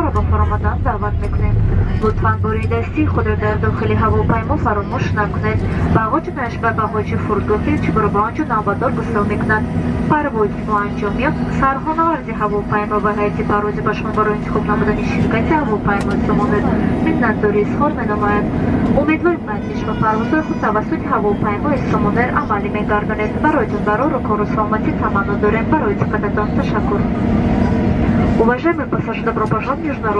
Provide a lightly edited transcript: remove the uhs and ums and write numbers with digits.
Шуморо ба фаромадан даъват мекунем. Лутфан бори дастии худро дар дохили ҳавопаймо фаромӯш накунед. Бағоҷи ва бағоҷи фурудгоҳ шуморо ба он ҷо навбатдор гусел мекунад. Парвози мо анҷом ёфт. Сарҳонаварди ҳавопаймо ва ҳайати парвозӣ ба шумо барои интихоб намудани ширкати ҳавопаймои Сомонэр миннатдорӣ изҳор менамояд. Умедворем, ки шумо парвозҳои худ тавассути ҳавопаймои Сомонэр амалӣ мегардонед. Бароятон барору кору саломатӣ таманно дорем. Барои диққататон ташаккур. Уважаемые пассажиры, добро пожаловать в международный